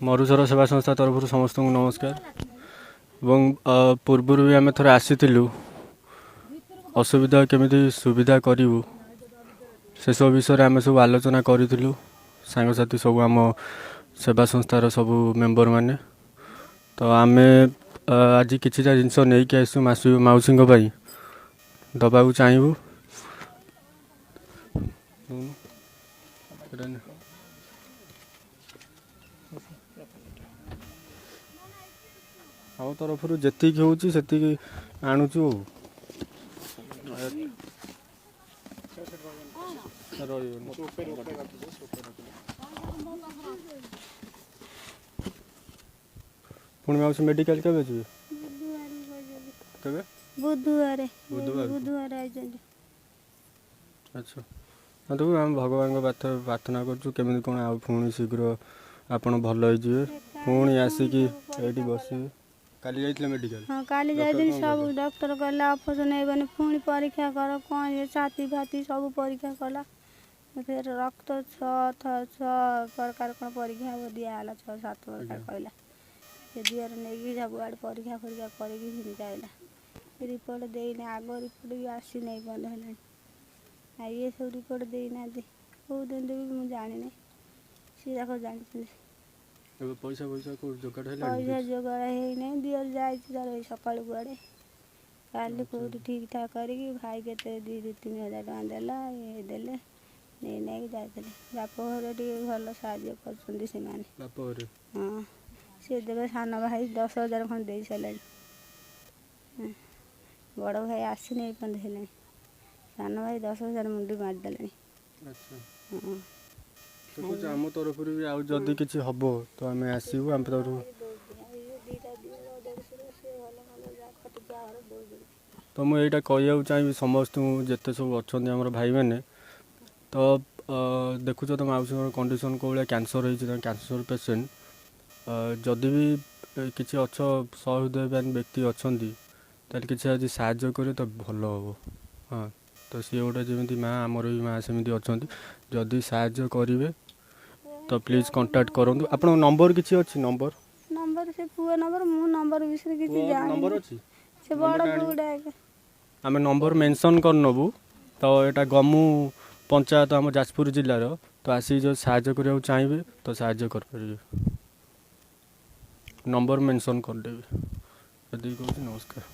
ମରୁଝର ସେବା ସଂସ୍ଥା ତରଫରୁ ସମସ୍ତଙ୍କୁ ନମସ୍କାର। ଏବଂ ପୂର୍ବରୁ ବି ଆମେ ଥରେ ଆସିଥିଲୁ, ଅସୁବିଧା କେମିତି ସୁବିଧା କରିବୁ ସେସବୁ ବିଷୟରେ ଆମେ ସବୁ ଆଲୋଚନା କରିଥିଲୁ, ସାଙ୍ଗସାଥି ସବୁ, ଆମ ସେବା ସଂସ୍ଥାର ସବୁ ମେମ୍ବରମାନେ। ତ ଆମେ ଆଜି କିଛିଟା ଜିନିଷ ନେଇକି ଆସିଛୁ ମାଉସୀଙ୍କ ପାଇଁ ଦେବାକୁ ଚାହିଁବୁ। ନଉନୁ। ଏଇଟା ନେ। ଆମ ତରଫରୁ ଯେତିକି ହେଉଛି ସେତିକି ଆଣୁଛୁ। ଆଉ ରହିବନି। ପୁଣି ମାଉସୀ ମେଡ଼ିକାଲ କେବେ ଯିବେ? ବୁଧବାର କହିଛନ୍ତି। କେବେ? ବୁଧବାର। ବୁଧବାର। ବୁଧବାର ଆଇଛନ୍ତି। ଆଚ୍ଛା, ହଁ, ତେବେ ଆମେ ଭଗବାନଙ୍କ ପାଖରେ ପ୍ରାର୍ଥନା କରୁଛୁ କେମିତି କ'ଣ ଆଉ ପୁଣି ଶୀଘ୍ର ଆପଣ ଭଲ ହେଇଯିବେ, ପୁଣି ଆସିକି ଏଇଠି ବସିବେ। କାଲି ଯାଇଥିଲେ ମେଡ଼ିକାଲ? ହଁ, କାଲି ଡକ୍ଟର ଯାଇଥିଲି। କ'ଣ ସବୁ କହିଲେ? ଡକ୍ଟର କହିଲା ଅପରେସନ୍ ହେବନି, ପୁଣି ପରୀକ୍ଷା କର। କ'ଣ ଇଏ ଛାତି ଫାତି ସବୁ ପରୀକ୍ଷା କଲା। ଫେର ରକ୍ତ 6 6 ପ୍ରକାର କ'ଣ ପରୀକ୍ଷା ହବ, ଦିଆହେଲା 6 7 ପ୍ରକାର। କହିଲା ସେ ଦିଅର ନେଇକି ସବୁଆଡ଼େ ପରୀକ୍ଷା ଫରୀକ୍ଷା କରିକି ସେମିତି ଆଇଲା। ରିପୋର୍ଟ ଦେଇନି, ଆଗ ରିପୋର୍ଟ ବି ଆସିନାହିଁ, ବନ୍ଦ ହେଲାଣି। ଆଉ ଇଏ ସବୁ ରିପୋର୍ଟ ଦେଇନାହାନ୍ତି, କେଉଁ ଦିନ ଦେବି ମୁଁ ଜାଣିନି, ସେ ଯାକ ଜାଣିଛନ୍ତି। ଏବେ ପଇସା ପଇସା କେଉଁଠି ଯୋଗାଡ଼ ହେଲାଣି? ପଇସା କିଛି? ଯୋଗାଡ଼ ହେଇନାହିଁ। ଦିଅର ଯାଇଛି ତାର ଏଇ ସକାଳୁ କୁଆଡ଼େ, କାଲି କେଉଁଠି ଠିକ୍ ଠାକ୍ କରିକି ଭାଇ କେତେ 2 3 ହଜାର ଟଙ୍କା ଦେଲା, ଇଏ ଦେଲେ, ନେଇ ନେଇକି ଯାଇଥିଲେ। ବାପ ଘରେ ଟିକେ ଭଲ ସାହାଯ୍ୟ କରୁଛନ୍ତି ସେମାନେ। ବାପ ଘରେ? ହଁ, ସିଏ ଦେବେ। ସାନ ଭାଇ 10,000 ଖଣ୍ଡେ ଦେଇ ସାରିଲାଣି। ହଁ, ବଡ଼ ଭାଇ ଆସିନି ଏପର୍ଯ୍ୟନ୍ତ ହେଲାଣି, ସାନ ଭାଇ 10,000 ମୁଣ୍ଡି ମାରିଦେଲେଣି। ଆଚ୍ଛା। ହଁ। ଦେଖୁଛୁ, ଆମ ତରଫରୁ ବି ଆଉ ଯଦି କିଛି ହବ ତ ଆମେ ଆସିବୁ ଆମ ତରଫରୁ। ଦୁଇଟା ଦିଅର ଦେଢ଼ଶୁର, ସିଏ ଭଲ ମନ୍ଦ ଯାହା ଖଟି ଯାହା ଘର ଦେଉଛନ୍ତି। ତ ମୁଁ ଏଇଟା କହିବାକୁ ଚାହିଁବି ସମସ୍ତଙ୍କୁ, ଯେତେ ସବୁ ଅଛନ୍ତି ଆମର ଭାଇମାନେ, ତ ଦେଖୁଛ ତ ମାଉସୀଙ୍କର କଣ୍ଡିସନ୍ କେଉଁ ଭଳିଆ, କ୍ୟାନ୍ସର ହେଇଛି, ତାଙ୍କ କ୍ୟାନ୍ସର ପେସେଣ୍ଟ। ଯଦି ବି କିଛି ଅଛ ସହୃଦୟବାନ ବ୍ୟକ୍ତି ଅଛନ୍ତି, ତାହେଲେ କିଛି ଯଦି ସାହାଯ୍ୟ କରିବେ ତ ଭଲ ହେବ। ହଁ, ତ ସିଏ ଗୋଟେ ଯେମିତି ମା, ଆମର ବି ମା ସେମିତି ଅଛନ୍ତି। ଯଦି ସାହାଯ୍ୟ କରିବେ ତ ପ୍ଲିଜ୍ କଣ୍ଟାକ୍ଟ କରନ୍ତୁ। ଆପଣଙ୍କ ନମ୍ବର କିଛି ଅଛି? ନମ୍ବର? ନମ୍ବର ସେ ପୁଅ ନମ୍ବର, ମୁଁ ନମ୍ବର ବିଷୟରେ କିଛି ନମ୍ବର ଜାଣିନି। ଅଛି? ସେ ବଡ଼ ନମ୍ବରଟା ଆଣିବେ। ପୁଅଟା ଆଗେ। ଆମେ ନମ୍ବର ମେନସନ୍ କରିନେବୁ। ତ ଏଇଟା ଗମୁ ପଞ୍ଚାୟତ, ଆମ ଯାଜପୁର ଜିଲ୍ଲାର। ତ ଆସିକି ଯଦି ସାହାଯ୍ୟ କରିବାକୁ ଚାହିଁବେ ତ ସାହାଯ୍ୟ କରିପାରିବେ। ନମ୍ବର ମେନସନ୍ କରିଦେବି। ଏତିକି କହୁଛି, ନମସ୍କାର।